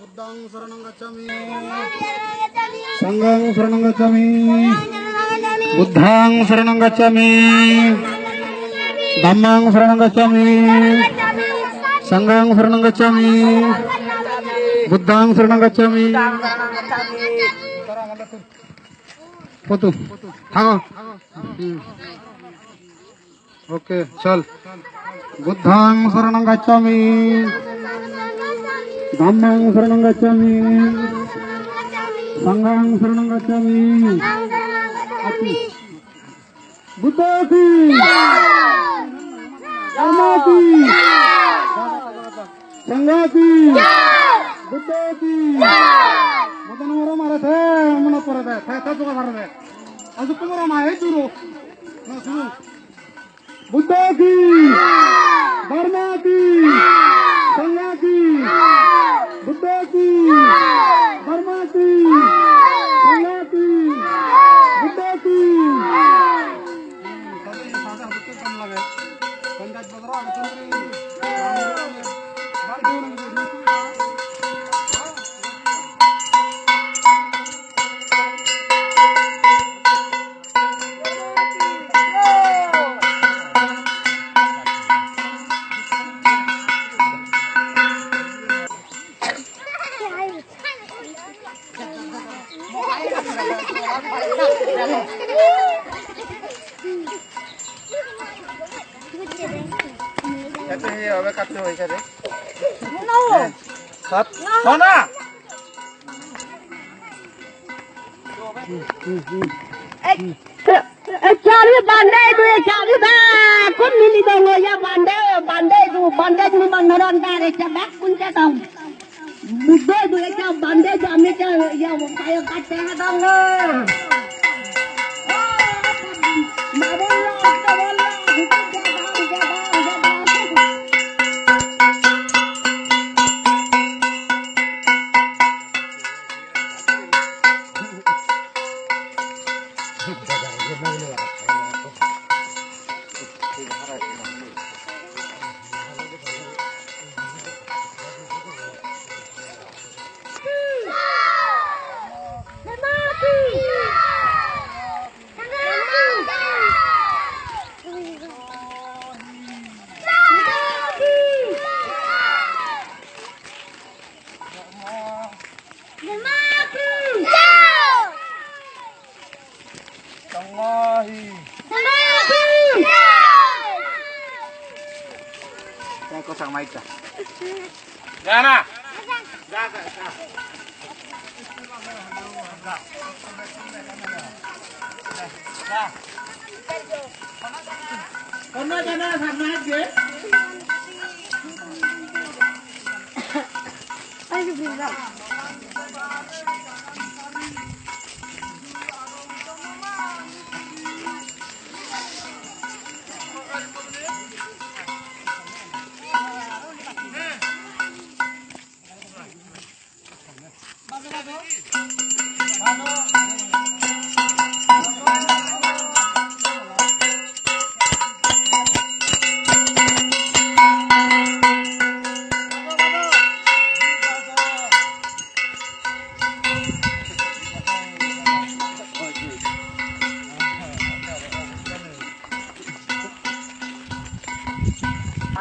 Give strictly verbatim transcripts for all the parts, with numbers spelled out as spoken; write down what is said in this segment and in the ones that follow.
Buddhaṃ saraṇaṃ gacchāmi. Saṅghaṃ saraṇaṃ gacchāmi. Buddhaṃ saraṇaṃ gacchāmi. Dhammaṃ saraṇaṃ gacchāmi. Saṅghaṃ saraṇaṃ gacchāmi. Buddhaṃ saraṇaṃ gacchāmi. Foto. Thago. Hmm. Okay, chal. Buddhaṃ saraṇaṃ gacchāmi. Dhammaṃ saraṇaṃ gacchāmi. Saṅghaṃ saraṇaṃ gacchāmi. Buddha ki. Dharma ki. Sangha ki. Buddha ki. Modan oro mare the, mone pore de, the, the, joga pore de. Asu kumara ma, ei duro. Na, suru. Buddha ki. Dharma ki. Sangha ki. Buddha ki. Dharma ki. Sangha ki. Buddha ki. এতে এই হবে কাটতে হয়েছে রে। No. হ্যাঁ। সাত। No. না, না। এই, এই চাবি বান্ধে দে, চাবি বেগুন মিলি দে, ওয়া বান্ধে, বান্ধে দে, বান্ধে দে, বান্ধে দে, চাবি বেগুন কে দাও। Buddho doi ekka bande jami ekka iya payo katte hedong. Tonglahi. Tonglahi. Tengko sang maika. Gana. Ga, ga, ga. Ga. Ga. Kono jana samne je.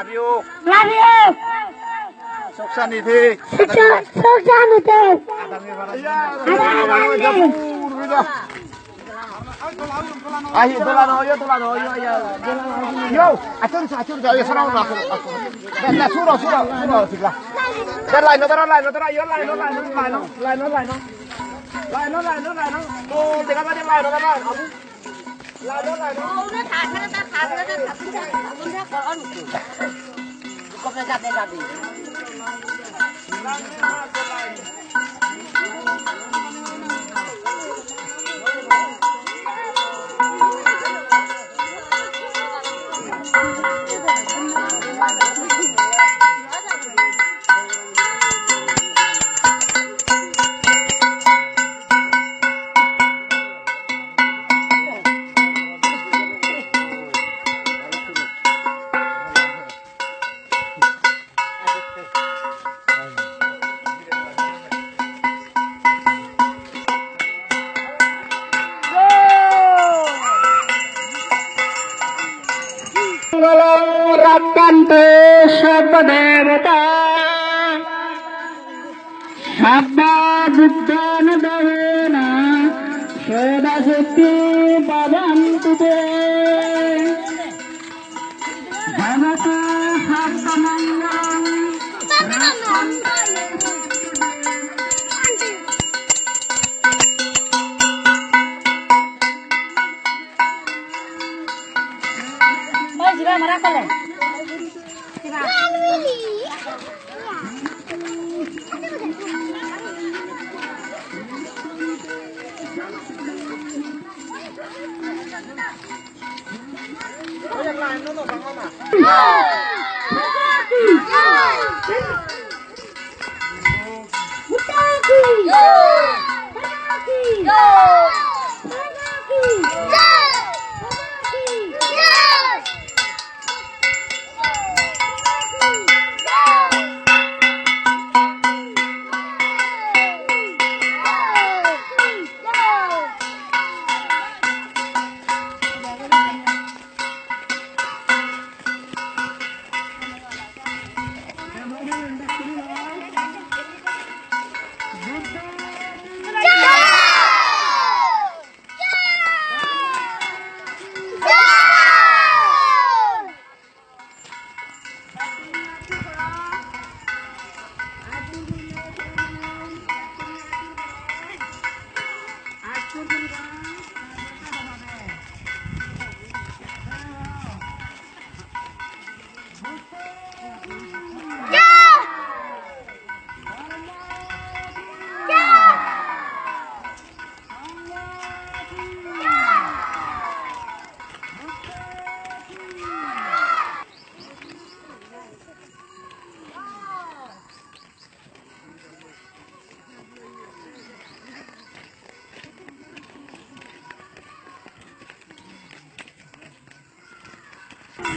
Love you. Love you. Sok santi thik. Sok sa-, sok santi thik. Ahi, dola no, yo, dola no, yo, yo, dola no, yo. Yo, achur, achur, achur, yo, sara, sara, sara. Da, da, suro, suro, suro, suro. Da, line no, da, line no, da, yo, line no, line no, line no, line no, line no. Line no, line no, line no. To, dega jai de, line no, da, line no. Mangala rakkhantu sabba devata, sabba buddhana devena, soda sotthi bhavantu te. Bhavatu sabba mangalam, rakkhantu Oi, jiba, mara kole. Jiba.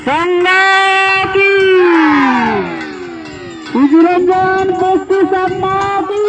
Sangha ki! Bijuranjan Bosti Sangha ki!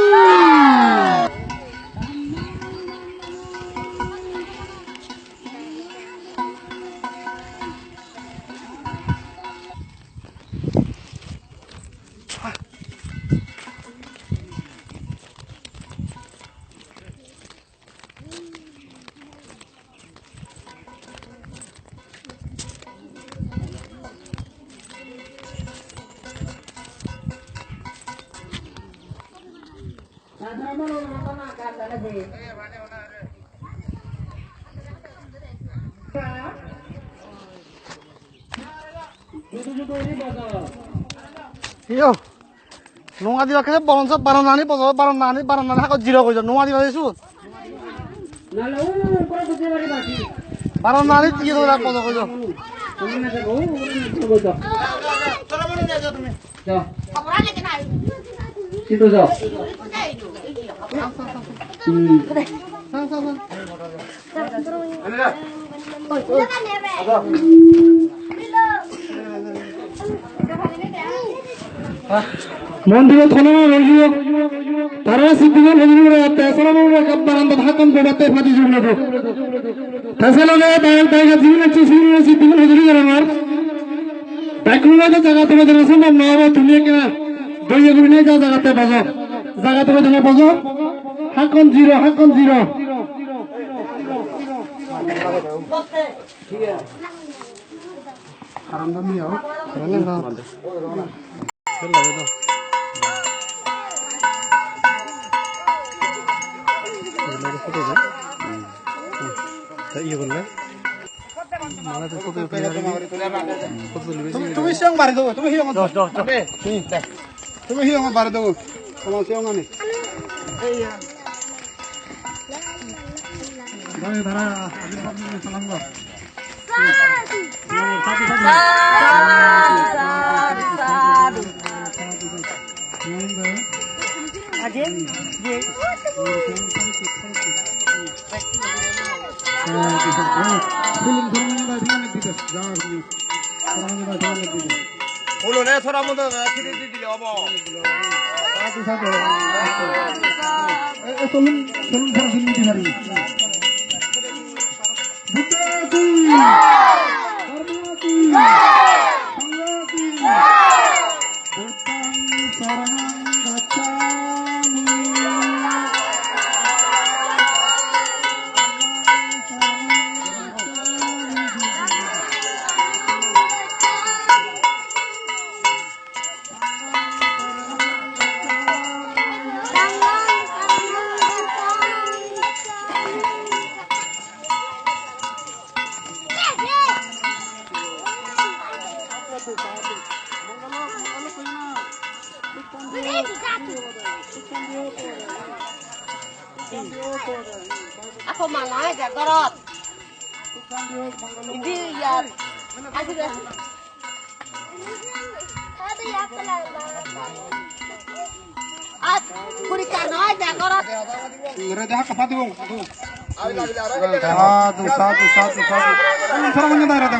Iyo. Nunga dibakke se boron sot barandani bojo, barandani, barandani hakkon zero goi jo, nunga dibakke sut. Barandani iye doi bojo goi jo. Situ jo. Hmm. Mondirot hono manus nei. Tara siddhigan hojoli guri atte, sara mone ekka barandot hakkon bobatte padi jubile do. Te se loge dayok dayika jigun ecche, sigun siddhigan hojoli gorongor. Bekkun loge jaga tumi jana sombhob no obo, tumi ekka doye gurinei ja jagatte bojo. Jagatte bojo, bojo. Hakkon zero, hakkon zero. Te iye gorle. Mane to photo tulibar. Photo tulibar. Tumi, tumi siyong bari do, tumi siyong. Jo, jo, jo. Tumi hi hongor bare debo? Tomar se hongani. Dara, dara, age salam go. Sadhu, sadhu, sadhu. Aje, je. Fulun sora mondo khiri di dile obo. Sadhu, sadhu. E, e, solun, solun sora khiri di pari. Buddha ki! Dharma ki! Ako mama eja gorot. Indi iyat. Aji de. At, purikka noi de gorot. Re de hakka padi bong. Sadu, sadu, sadu, sadu. Kolum sara manya dai re de.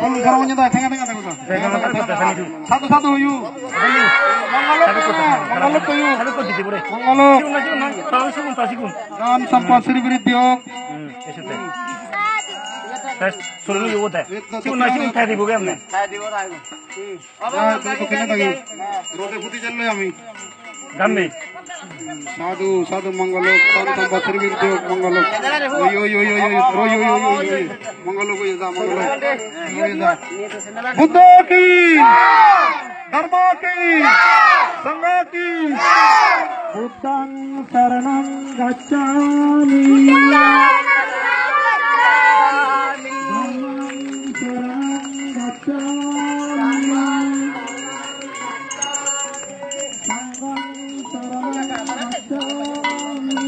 Kolum sara manya dai, tenga, tenga, tenga. Sadu, sadu, yu. Mongolo, mongolo, yu. Mongolo. Dhon sompod sri briddhi hok. Hmm, ese te. Tes, solo yo bote. Sigun na, sigun thai dibo kemne? Thai dibo, thai dibo. Hmm. Jai, jai, jai, jai. Rode phuti jalloi ami. Gambe. Sadhu, sadhu, mongolo, dhon sompod sri briddhi hok, mongolo. Oi, oi, oi. Mongolo, oi, ja, mongolo. Oi, ja. Buddha ki! Dharma ki! Sangha ki! Buddhang saranang gacchami. Dhammaṃ saranam gacchāmi. Saṅghaṃ saranam gacchāmi.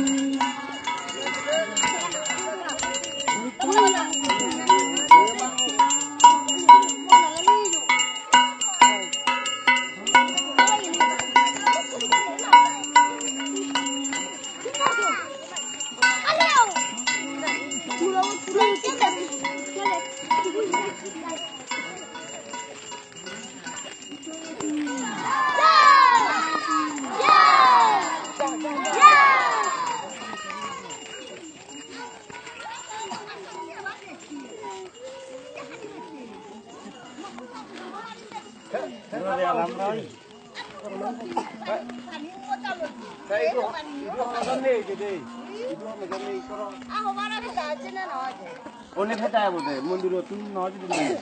One pheta bode, mondirot tun no jodi nei.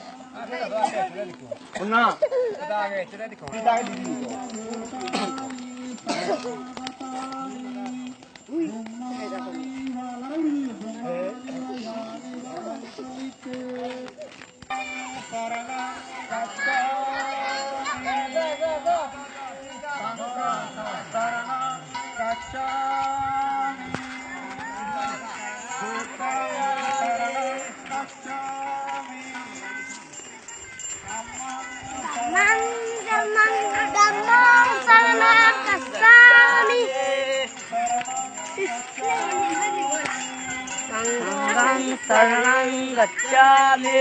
Onna. Dhammaṃ saraṇaṃ gacchāmi. Saṅghaṃ saraṇaṃ gacchāmi.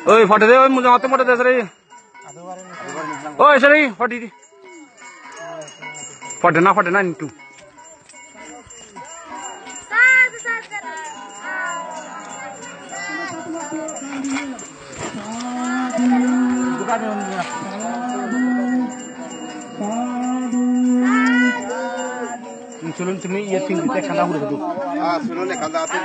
Oi, photo de, oi, mujunge photo de, sir. Oi, sir, photo de. Photo na, photo na, nintu. Sulun, tumi iye tin dite khanda hure do. Ah, sulun, khanda ate.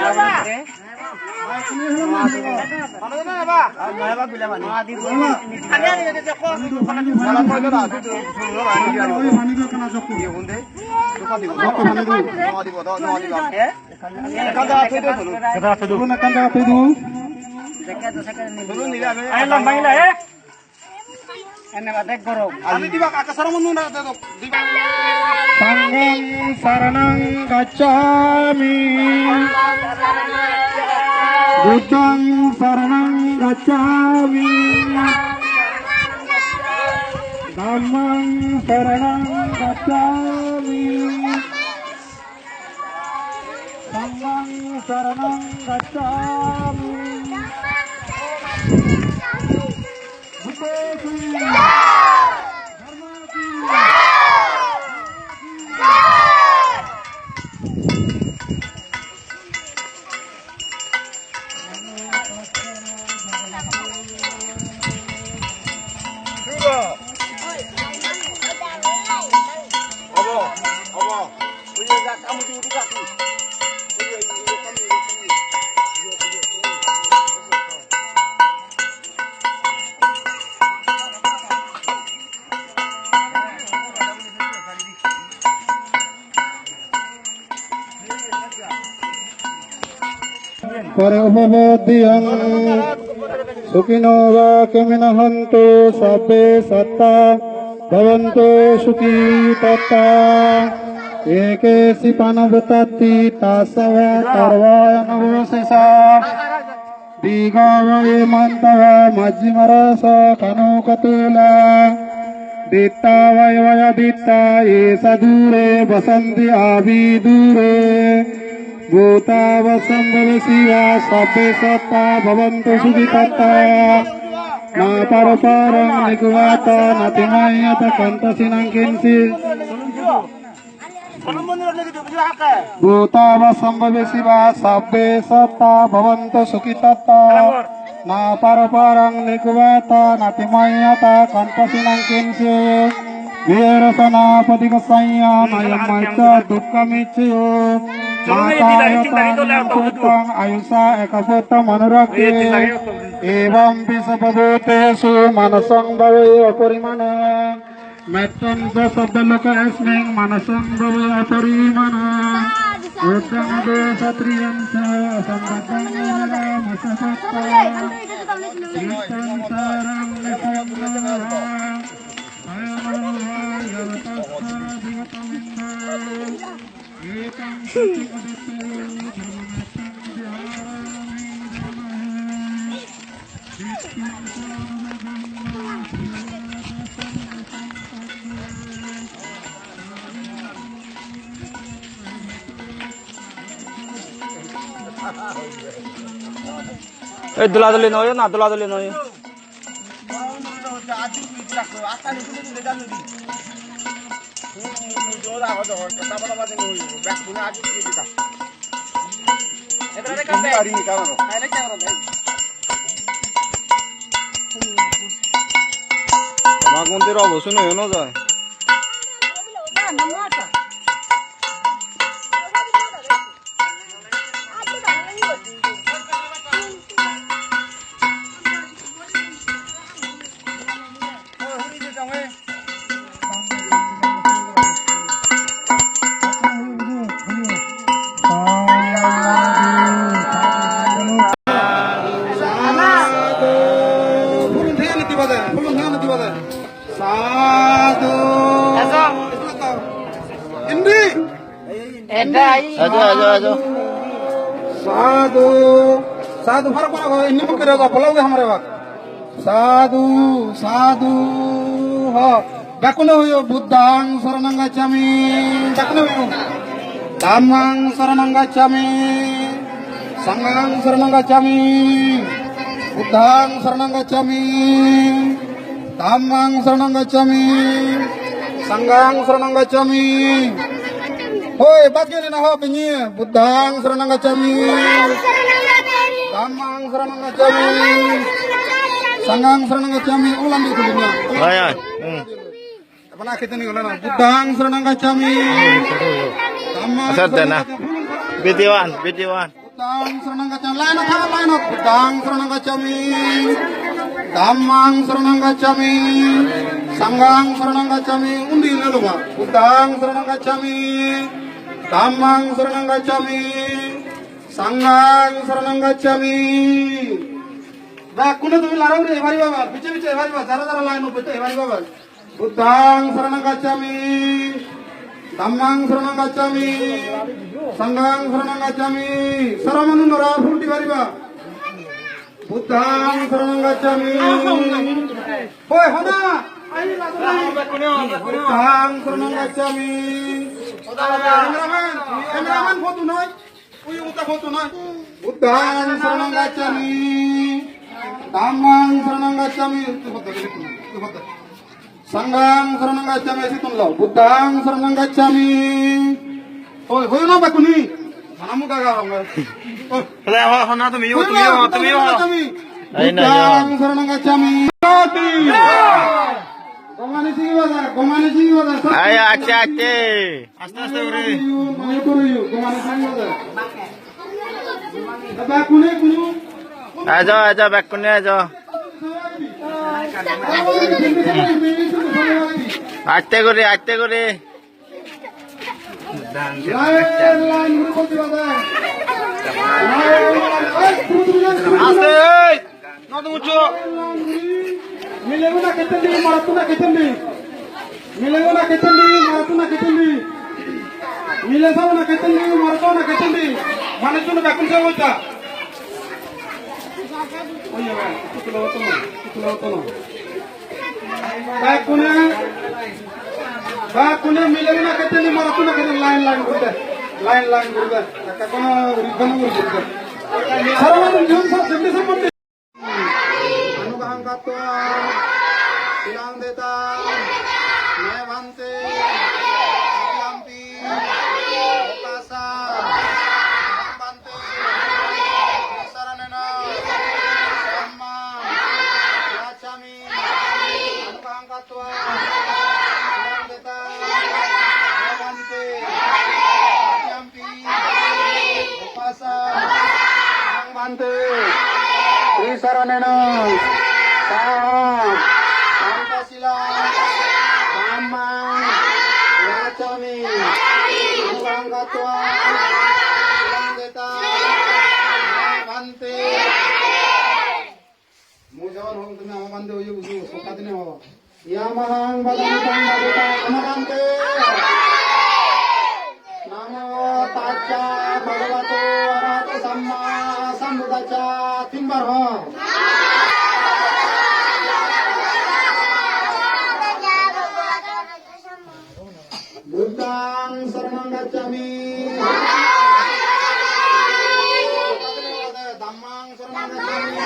Ene bade goro. Ani diba kaka sara munu na de do. Diba. Saraṇaṃ gacchāmi. Buddhaṃ saraṇaṃ gacchāmi. Dhammaṃ saraṇaṃ gacchāmi. Saṅghaṃ saraṇaṃ gacchāmi. Buddho ki jai! Dharma ki jai! Pare upapodiyaṃ. Sukhino va khemino hontu, sabbe sattā bhavantu sukhitattā. Ye keci pāṇabhūtatthi, tassa va sarvānubhūsesā. Dīghā va imantā va, majjhimā rājā kaṇhukatulā. Diṭṭhā va vaya diṭṭhā, ye ca dūre vasanti avidūre. Bhūtā va sambhavesī va, sabbe sattā bhavantu sukhitattā. Na paro paraṃ nikubbetha, nātimaññatha katthaci naṃ kiñci. Bhūtā va sambhavesī va, sabbe sattā bhavantu sukhitattā. Na paro paraṃ nikubbetha, nātimaññatha katthaci naṃ kiñci. Vītaracchāna paṭighasaññā, nāyamajja dukkhamiccheyya. Mātā yathā niyaṃ puttaṃ, āyusā ekaputtamanurakkhe. Evampi sabbabhūtesu, mānasam bhāvaye aparimāṇaṃ. Mettañca sabbalokasmiṃ, mānasam bhāvaye aparimāṇaṃ. Uddhaṃ adho sattiriyañca, asambādhaṃ averaṃ asapattaṃ. Tiṭṭhaṃ caraṃ nisinno vā, sayano vā yathāsīlaṃ adhiṭṭhamiddhā. Etaṃ saccaṃ vadatvā, dhammaṃ saccaṃ vihāmāmi. Ei dola doli noyo na, dola doli noyo. Bhagwantir obosun oyo no jai. Phulun thengani diba de, phulun thengani diba de. Sadhu. Indi. Ajo, ajo, ajo. Sadhu. Sadhu, phara, phara, phara, indi mukhi raga, palaw ge hamare bak. Sadhu, sadhu. Ha. Bekkune hoyo, Buddhaṃ saraṇaṃ gacchāmi. Bekkune hoyo. Dhammaṃ saraṇaṃ gacchāmi. Saṅghaṃ saraṇaṃ gacchāmi. Buddhaṃ saraṇaṃ gacchāmi. Dhammaṃ saraṇaṃ gacchāmi. Saṅghaṃ saraṇaṃ gacchāmi. Hoi, bat gini na ho, bini. Buddhaṃ saraṇaṃ gacchāmi. Dhammaṃ saraṇaṃ gacchāmi. Saṅghaṃ saraṇaṃ gacchāmi. Ulang di kulina. Hai, hai. Hmm. Apana khete ni gula na. Buddhaṃ saraṇaṃ gacchāmi. Dhammaṃ saraṇaṃ gacchāmi. Video one, video one. Buddhaṃ saraṇaṃ gacchāmi. Line up, line up. Buddhaṃ saraṇaṃ gacchāmi. Dhammaṃ saraṇaṃ gacchāmi. Saṅghaṃ saraṇaṃ gacchāmi. Undi lelo ba. Buddhaṃ saraṇaṃ gacchāmi. Dhammaṃ saraṇaṃ gacchāmi. Saṅghaṃ saraṇaṃ gacchāmi. Bekkune tumi larao uri ei pariba ba. Piche piche ei pariba. Jara jara line up uri ei pariba ba. Buddhaṃ saraṇaṃ gacchāmi. Dhammang saranang gacchami. Sanghang saranang gacchami. Sara manu nora phul di pariba. Buddhang saranang gacchami. Hoi, hona. Buddhang saranang gacchami. Cameraman, cameraman, photo noi. Ui, uta photo noi. Buddhang saranang gacchami. Dhammang saranang gacchami. Sanghang saranang gacchami, sittun lo. Buddhang saranang gacchami. Oi, hoyo na bekkune. Manamu gaga honga. Oi. Hola, ho, ho, na, tumi, tumi, tumi, tumi, tumi. Ai, na, yo. Buddhang saranang gacchami. Gomani sigi bajar, gomani sigi bajar. Ai, aste, aste. Aste, aste guri. Gomani sigi bajar. Bekkune, kunu. Ejo, ejo, bekkune ejo. Aste guri, aste guri. Aste, ei, nodum uccho. Milebo na ketendi, morotto na ketendi. Milebo na ketendi, morotto na ketendi. Mile sabo na ketendi, morotto na ketendi. Manuj jun bekkun sabo hoita. Oye, ba, ikku tulo, tulo, ikku tulo, tulo. Bekkune, bekkune mile na ketendi, morotto na ketendi, line, line guri de. Line, line guri de. Ekka kono uri, kono uri guri de. Sara manu jun sab jemni sab manu. Anugahankatva silang deta me bhante. Satiyampi okasa bhante. Saranena samma yachami. Anugahankatva silang deta me bhante. Satiyampi Upasa, bhante, tisaranena, saha, pancasila, dhammang, yachami, anugahankatva, silang deta, bhante. Mui jebon hong tumi ama bhante oiyo bujo, sokka dine ho. Yamahang vadami tang vadeta ama bhante. Namo tassa bhagavato arahato samma sambuddhassa, tinbar ho. Buddhang saranang gacchami. Dhammang saranang gacchami.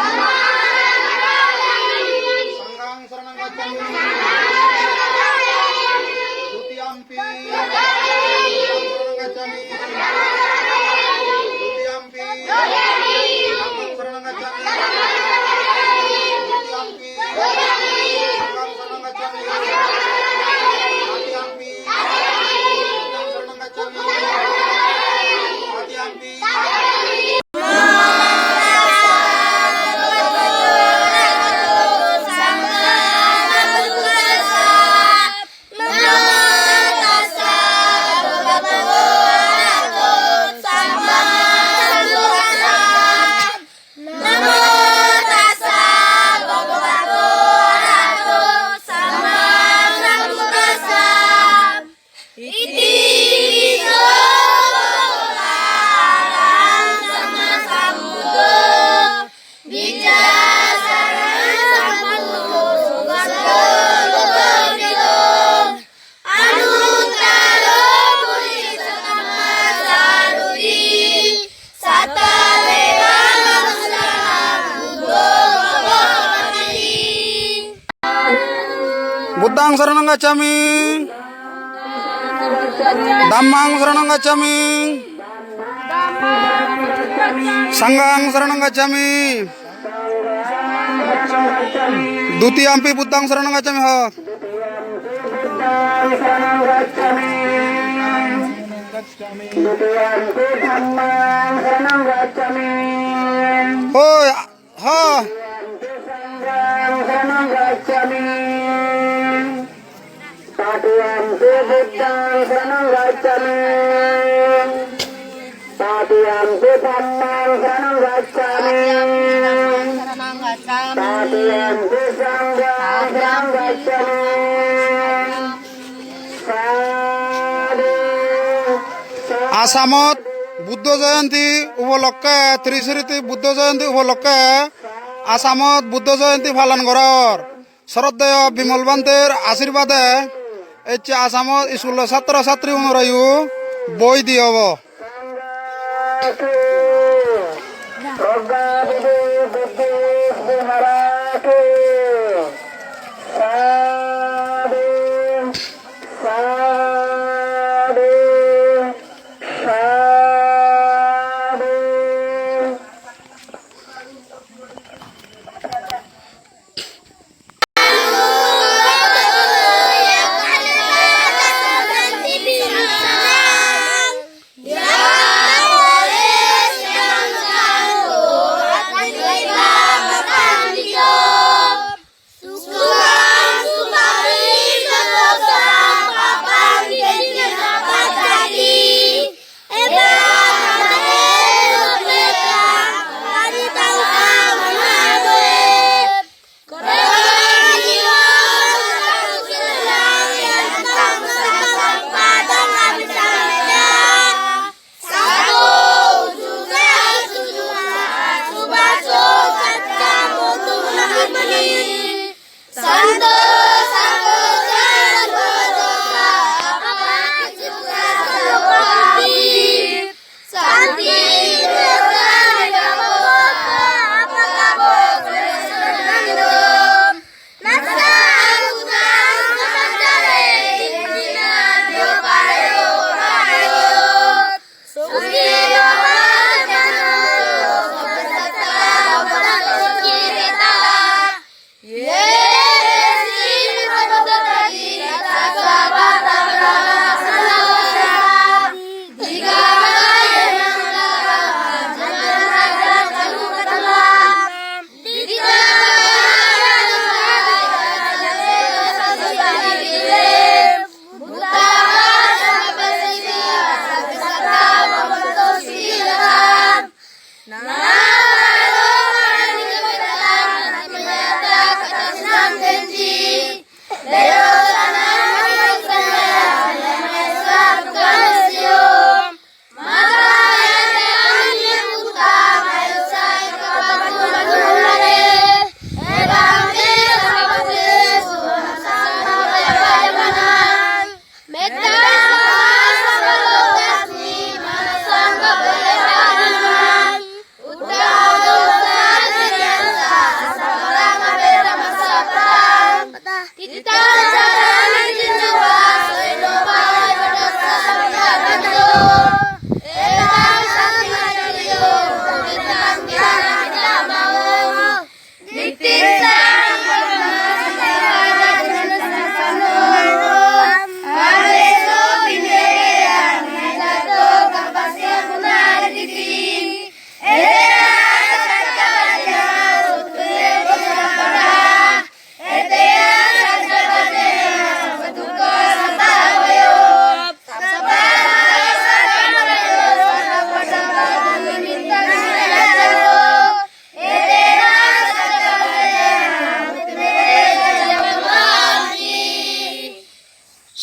Sanghang saranang gacchami. Dutiyampi saranang gacchami. Dutiyampi dhammang saranang gacchami. Dutiyampi Namo tassa bhagavato arahato sammāsambuddhassa. Iti pi so bhagavā arahaṃ sammāsambuddho vijjācaraṇasampanno sugato lokavidū anuttaro purisadammasārathi satthā devamanussānaṃ buddho bhagavāti. Buddhaṃ saraṇaṃ gacchāmi. Dhammaṃ saraṇaṃ gacchāmi. Saṅghaṃ saraṇaṃ gacchāmi. Dutiyampi buddhaṃ saraṇaṃ gacchāmi, ho. Hoi, ho. Tatiyampi buddhaṃ saraṇaṃ gacchāmi. Tatiyampi dhammaṃ saraṇaṃ gacchāmi. Tatiyampi saṅghaṃ saraṇaṃ gacchāmi. Assamot Buddho Jayanti upolokke, Trisriti Buddho Jayanti upolokke Assamot Buddho Jayanti palon goror. Sroddheyo Bimal Bhanter ashirbade ecche Assamot iskulo satro satriunoreyo boi di obo.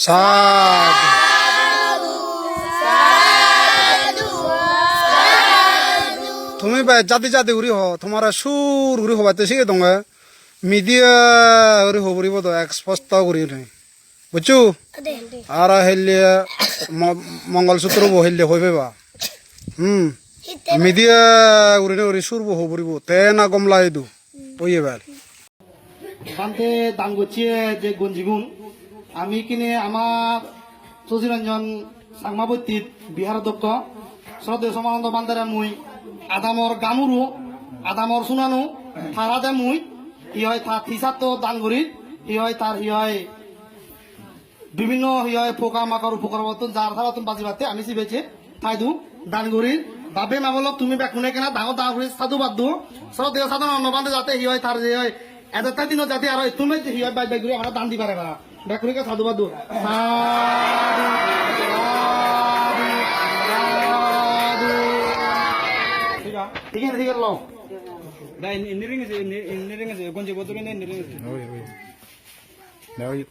Sadhu. Tumi be jadi jadi guri ho, tomare sur guri hobatte sige donge. Media guri ho puribo do, ek sposto guri nei. Bucchu? Ade. Aro helle mo-, Mongol Sutro bo helle hoi peba. Hmm. Hitte ba- Media guri ne guri sur bo ho puribo. Te na gom lai du. Oye bel. Bhante dan gocche je gonjigun, ami kine ama Sosiranjan Changma Bottit Bihar Odhyokkho, Sroddheyo Somananda Bhantere mui adamor gamuru, adamor sunanu, tarade mui, hi hoi, tar tisatto dan guri, hi hoi, tar hi hoi, bibhinno hi hoi poka makor upokrobottun jar tarattun bajibatte ami sibe je taidu dan guri. Bap-bei ma-bon lok, tumi bekkune ekkena dangor dangor guri sadhubad do. Sroddheyo Sadananda Bhante jate hi hoi tar je hoi, edotta dinot jate aro ettun mej hi hoi baj baj guri amare dan di pare para. Bekkune ekka sadhubad do. Sadhu, sadhu, sadhu. Thik age, thik age, lo. Da, inni, inni ring ase, inni, inni ring ase, gonji bodur inni, inni ring ase. Oi, oi. Da, oi.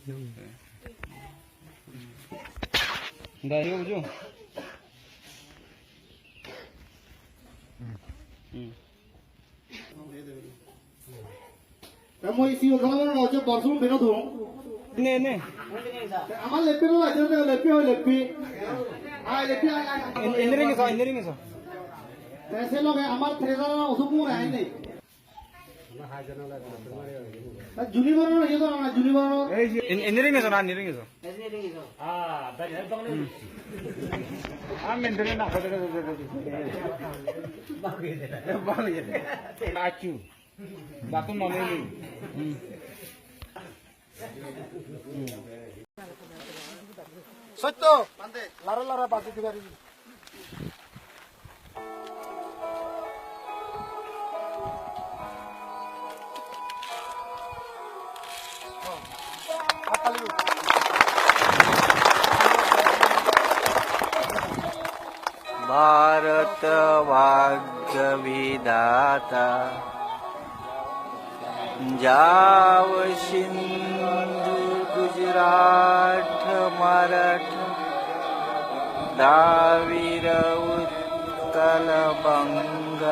Da, oi, bujo. Hmm. Te mui sigon sagon hocche bor sum bero dong. Ne, ne. Te amar leppi no lage, te leppi hoi leppi. Ai leppi ai, ai, ai. En-, engineering so, engineering so. Te se loge amar treasurer osuk mure ai nei. Te junior no, iye to na junior. En-, engineering so na, engineering so. Achu. Batun no nini. Sotto. Lara lara bati dibari. Bharat भाग्य विधाता, जाव सिंधु गुजरात मराठा, द्राविड़ उत्कल बंग।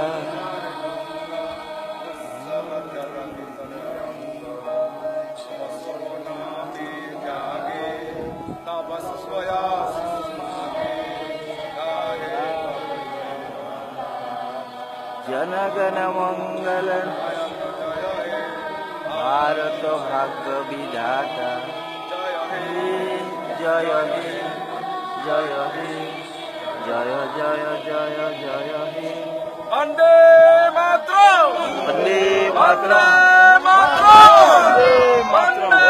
जनगण मंगल भारत भाग्य विधाता। हे जय हे जय हे जय जय जय जय हे। वंदे मातरम। वंदे मातरम। वंदे मातरम। वंदे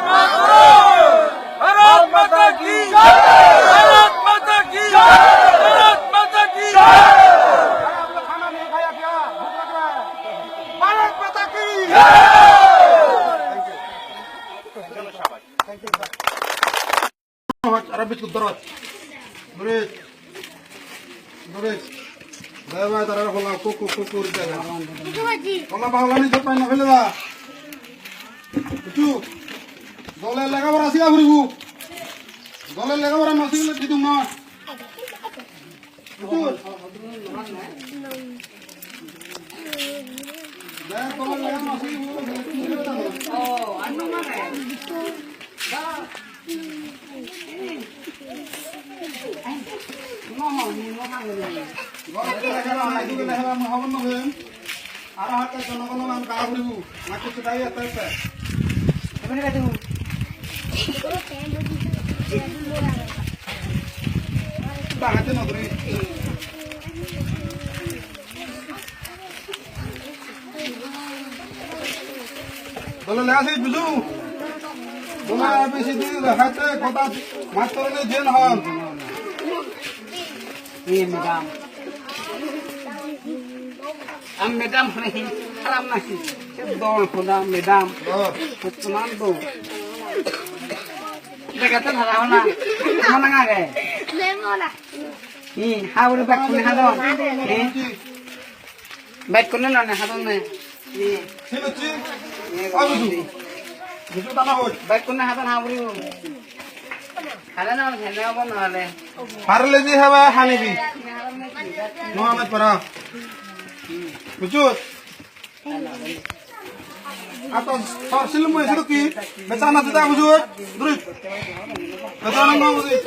मातरम। भारत माता की जय। भारत माता की जय। भारत माता की जय। भारत माता की जय। Thank you. Thank you, sir. Aro biskut dhoro. Dhore. Dhore. Bye bye, tara hola, ko, ko, ko, ko, hola, hola, ni jot pai na fele da. Buju. Dole lega pora siga puribo. Dole lega pora no sigile thik noi. Buju. Dole lega pora no sigile thik noi. Dole lega sei buju. Dole A B C D lega sei hoda mastor ne jen hon. Ye madam. Am madam hone hi haram nahi. Se dol hoda madam. Oh. Bottoman do. Dega to hara hona. Hona ngage. Hi, haburi bekkune hadon. Hi? Bekkune none hadon ne. Hi? Hi hocche? Hi, abuju. Buju tana hoi. Bekkune hadon haburi. Hale na, hale obo na hale. Parle je haba hanibi. No hale para. Buju. Ato tor silum mo sidu ki? Bechana dida bujut. Duri. Bechana mo bujut.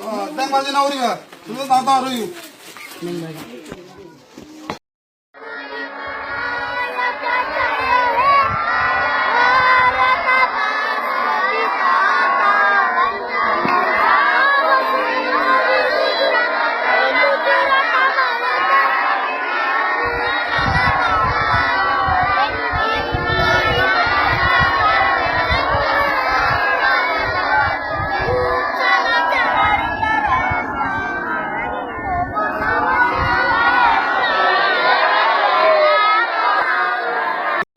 Oh, dang baji na uriba. Sidu da da uri.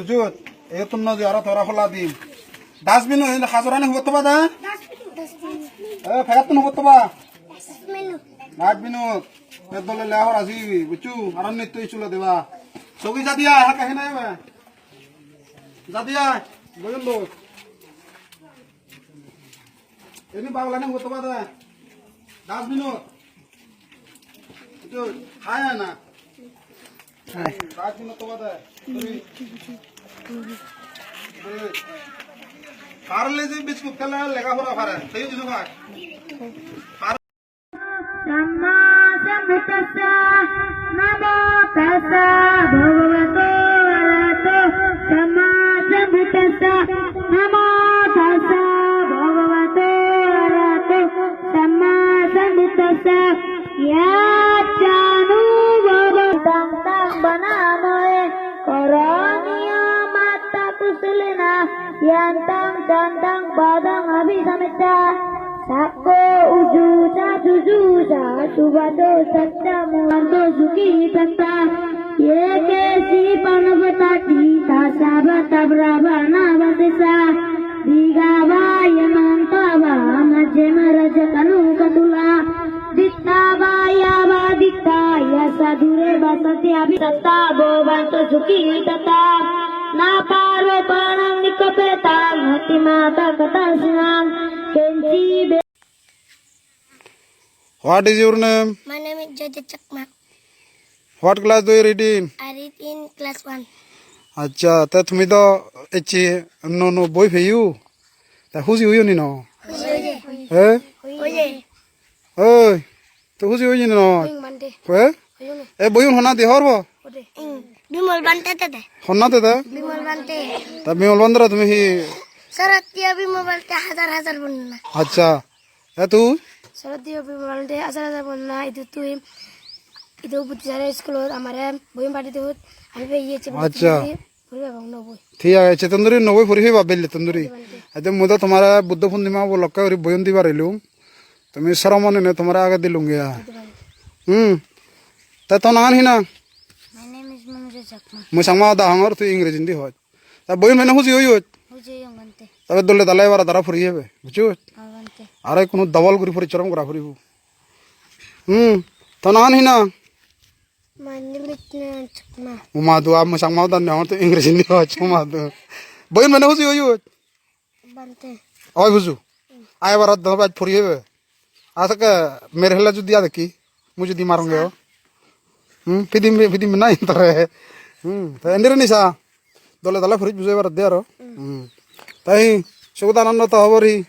Bujut, eyottun nw di, aro tora hola dim. Dustbin-o hajorani hubot thoba de? Eh, pegattun hubot thoba? Dustbin-o. Dustbin-o. Te dole lega pora sigibi, bucchu? Aro nitto iskul deba. Sogi jadi ai, hakke hene ebe. Jadi ai, boyon do. Ini baulani hubot thoba de? Das minut. Hai na. Parle-ji biscuit khele lega pora pare. Sei jinis khai. Sammāsambuddhassa. Namo tassa bhagavato arahato sammāsambuddhassa. Namo tassa bhagavato arahato sammāsambuddhassa. Yassānubhāvaṃ taṃ taṃ bhaṇāma he karaṇīyamatthakusalena. Yantaṃ santaṃ padaṃ abhisamecca, sakko ujū ca susu ca subhāso ca ca modanto sukhitattā. Ye keci pāṇabhūtatthi tasā vā thāvarā vā anavasesā, dīghā vā ye mahantā vā majjhimā rassakāṇukathūlā, diṭṭhā vā yā vā adiṭṭhā yassa dūre vasanti abhisattā bhavantu sukhitattā. Na paro paraṃ nikubbetha, na timattha katthaci naṃ, kinci ve- What is your name? My name is Joseph Chakma. What class do you read in? I read in class one. Accha, te tumi do ecche nuo nuo boi peyo? Te huji oiyo ni no? Huji oiye. Eh? Huji oiye. Oi, to huji oiye ni no? Oyong Bhante. Eh? Oyong. E boiyun honna de hor bo? Ode. Ing. Bimal Bhante dede. Honna dede? Bimal Bhante. Ta Bimal Bhante ra tumi hi? Sorodio Bimal Bhante hajar hajar bondona. Accha. E tu? Sorodio Bimal Bhante hajar hajar bondona. Idu tui, idu Buddhist school-ot amare boiyun padi dut. Ami be iye che. Accha. Puri pebong noboi. Thik age, ecchettun duri noboi puri peba, bellettun duri. Ecche mui do tomare Buddho Purnima upolokke guri boiyun dibar elung. Tumi sromon ene tomare age dilunge ai. Hmm. Ta to nangan hi nang? My name is Manuja Chakma. Mui Changma hoda hongor, tui Ingreji indi hoj. Ta boiyun mane huji oyoj. Huji oyong Bhante. Tabe dole dale ebar tara puri hebe, bujo? Hoi Bhante. Are kono double guri porichrom gora puribo. Hmm. To nangan hi nang? My name is Nayan Chakma. Uma dua, mui Changma hoda ne hongor, tui Ingreji indi hoj, uma dua. Boiyun mane huji oyoj. Bhante. Oi buju. Ai ebar do baj puri hebe. Asake mere hela judi adeki. Mui judi marong geo. Hmm, pidim pidim nai tore. Hmm, ta endere nisa. Dole dole puri bujo ebar de aro. Hmm. Tai Sugodananda to hobor hi?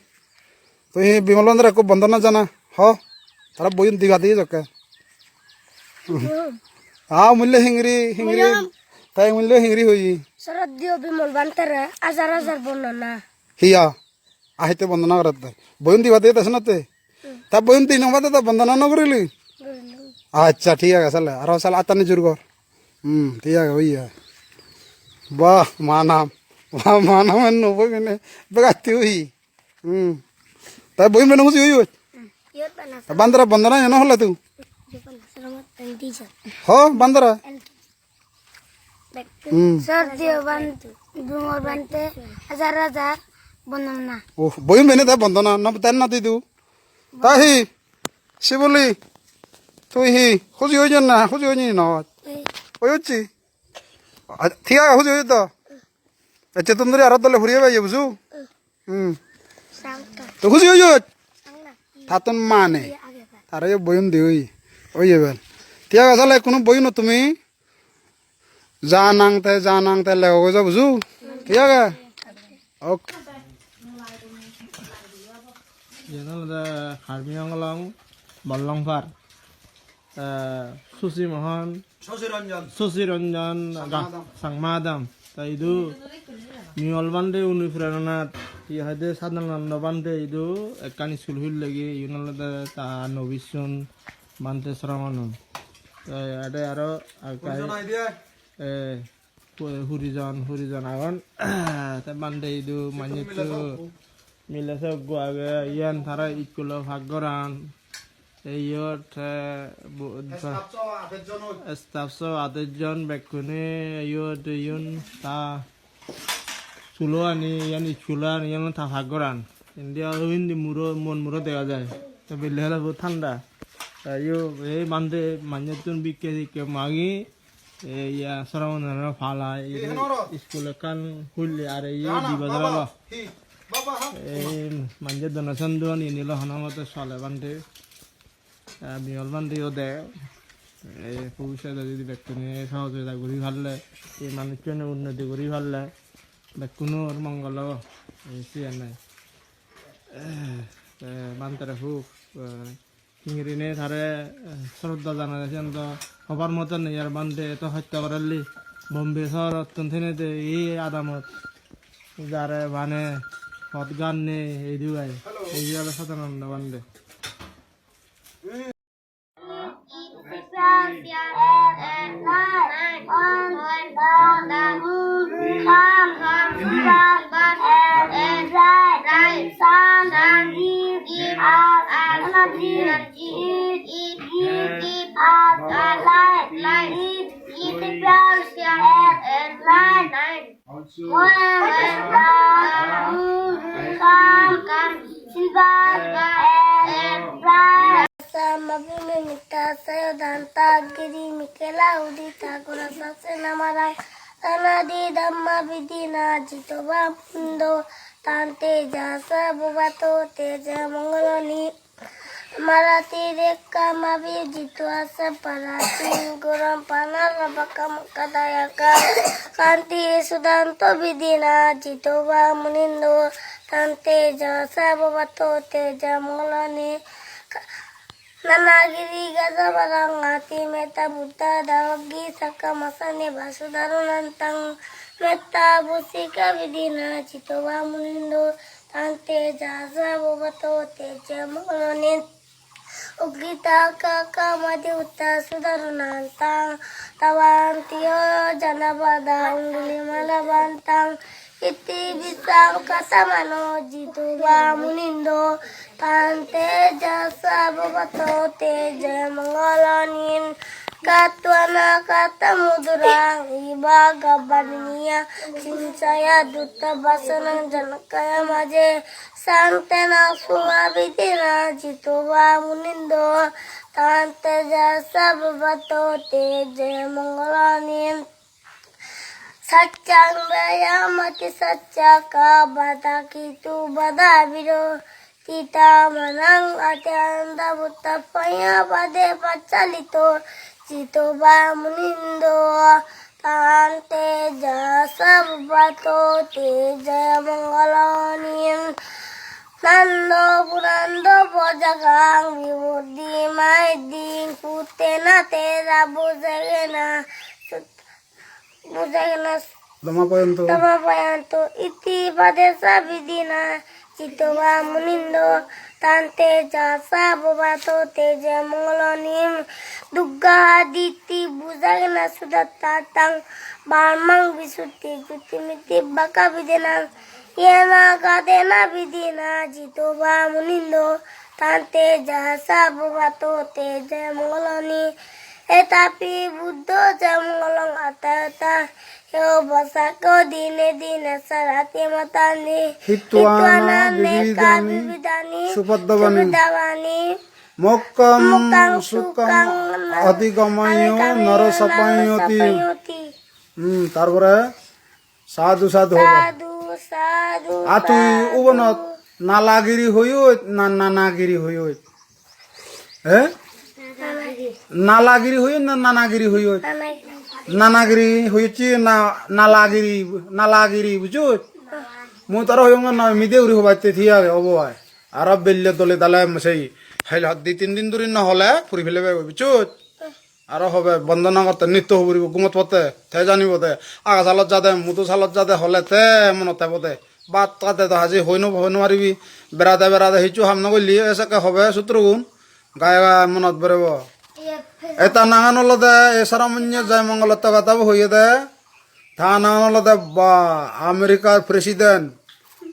Tui hi Bimal Bhantere ekko bondona jana? Ho? Tara boiyun diga di jokke. Ah, mulle hingiri, hingiri. Mullum. Tai mulle hingiri hoyi. Sorodio Bimal Bhantere hajar hajar bondona. Hiya? Ahite bondona gorette. Boyun diba de desonate. Ta boyun dino bade ta bondona no gorili. Gorili. Accha, thik age sale. Aro sale attani jur gor. Hmm, thik age, oye. Bah, manam. Bah, manam en no boy mene. Begatti oi. Hmm. Ta boyun mene huji oi oi. Iyot bana. Ta bandara bondona eno hola tu. Iyot bana. Selamat dan dijak. Ho, bandara. Hmm. Sorodio Bhante, Bimal Bhante, hajar hajar bondona. Oh, boyun bene ta bondona, no, ten na didu. Ta hi, Sibuli, tui hi, huji oijon na, huji oijon na? Eh. Oi hocchi? Ah, thik age, huji oijon to? Ecche tun duri aro dole puri ebe, buju? Hmm. Sangta. To huji oijon? Sangna. Tattun mane. Iya, age ba. Tare yo boyun di oi. Oi ebel. Thik age, sale kono boyun no tumi? Janang te, janang te lego gojo buju. Thik age? Ok. Iyen olode Karbi Anglong Bollongpar. Eh, Susi Mohan, Susi Ranjan. Susi Ranjan, Changma Ga-, Adam. Changma Adam. Ta idu Bimal Bhante unupreronat, iye hoide Sadananda Bhante idu ekkan school hullegi, iyun olode ta nobisun Bhante Sramonun. Ta ade aro ekka, eh, pu-, huri jon, huri jon agon. Te bhante idu manjotto mile soggo age, iyan tara iskulo pak goran. Te iyot te bu-, staff so adej jon bekkune iyot iyun ta sulo ani, iyan iskulo ani, iyan ta pak goran. Indi aro undi muro, mon muro dega jai. Te belle hala puro thanda. Te iyo ei bhante manjottun bikke sikke magi. Ei iya, Sramonor pala, ei iskul ekkan hulle, are ei di bojor olo. Ei manje donation duon, ini lo hono mote sole bhante. Eh, Bimal bhante o de. Ei bhobissode jodi bekkune sohojogita guri parle, ei manuchchune unnoti guri parle, bekkunor mongol obo. Ei siyan nei. Te bhantere hub, eh, hingirinei tare, eh, sroddha janade, siyan do hobar moton nei ar bhante eto hosto gorelli. Bombay sohorottun tenede ei adamot jare mane pot gan nei, ei dugai. Ei ole Sadananda bhante. Samabhimita sayodan tagiri mikela udita gora sasena mara sanadi dhamma vidina jitova mundo tante jasa bubato teja mongoloni. Marati rekka mabi jitva saparati gorom pana labakam kadayaka kanti sudanto vidina jitova munindo tante jasa bubato teja mongoloni. Nanagiri gaja barang ati meta buddha dawagi saka masani basudaru nantang meta busika vidina jitova munindo tante jasa bubato teja mongoloni. Ugita kaka madi utta sudaru nantang tavantiyo janabada unguli malabantang iti bisang katamano jitova munindo tante jasa bubato teja mongoloni. Katwana katamudurang iba gabaniya sinsaya dutta basanang janakaya maje santena suma vidina jitova munindo tante jasa bubato teja mongoloni. Saccang daya mati saccaka bada kitu bada biro tita manang ati anda buta paya bade pacalito jitova munindo tante jasa bubato teja mongoloni. Nando punando bojagang vibudhi maiding putena tera bujagena sut- bujagena damapayanto. Damapayanto iti padesa vidina jitova munindo tante jasa bubato teja mongoloni. Dugga diti bujagena sudatta tang balmang visuddhi jutimiti baka videna yena gadena vidina jitova munindo tante jasa bubato teja mongoloni. Etapi buddho ja mongolong atayata yo basako dine dine sarati matani hitwana neka vividhani supaddavani mokkam sukkam adhigameyya naro sapanyoti. Hmm, tarpore Sadhu, sadhu hobo. Sadhu, sadhu. Ar tui ubonot nalagiri hoyot na nanagiri hoyot? Eh? Nalagiri hoyot na nanagiri hoyot? Nanagiri. Nanagiri hoyot chi na nalagiri, nalagiri bujot? Mui tara hoyong na mide uri hobatte thi age obo ai. Aro belle dole dale sei hel di tin din duri no hole puri felebe bujot? Aro hobe bondona gorte nitto hoboribo gumot potte, te janibo de. Aga salot jade, mudu salot jade hole te monot tebo de. Bhat hade do haji hoi no, hoi no paribi. Berade berade hissu ham no golle, e sekke hobe sutrogun. Gaye gaye monot berebo. Eta nangan olode, e Saramonye Jai Mongolotte gotabo hoye de. Ta nangan olode ba Americar President.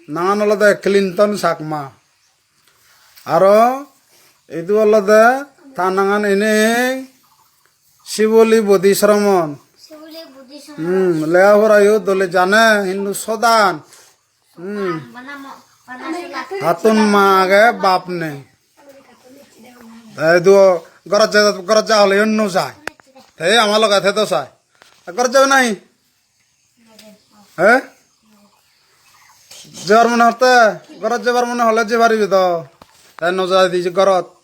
Nangan olode Clinton Chakma. Aro idu olode ta nangan ene Siboli Bodhi Sramon. Siboli Bodhi Sramon. Hmm, lega porayo dole jane, hintu sodan. Hmm. Bana mo-, bana sodan. Hattun ma age, bap nei. Te idu gorot ja, gorot ja hole onno jai. Te ama loge te do sai. Gorot jabe nahi? He? Jebar mone hotte, gorot jebar mone hole je paribe do. Te no jai di gorot.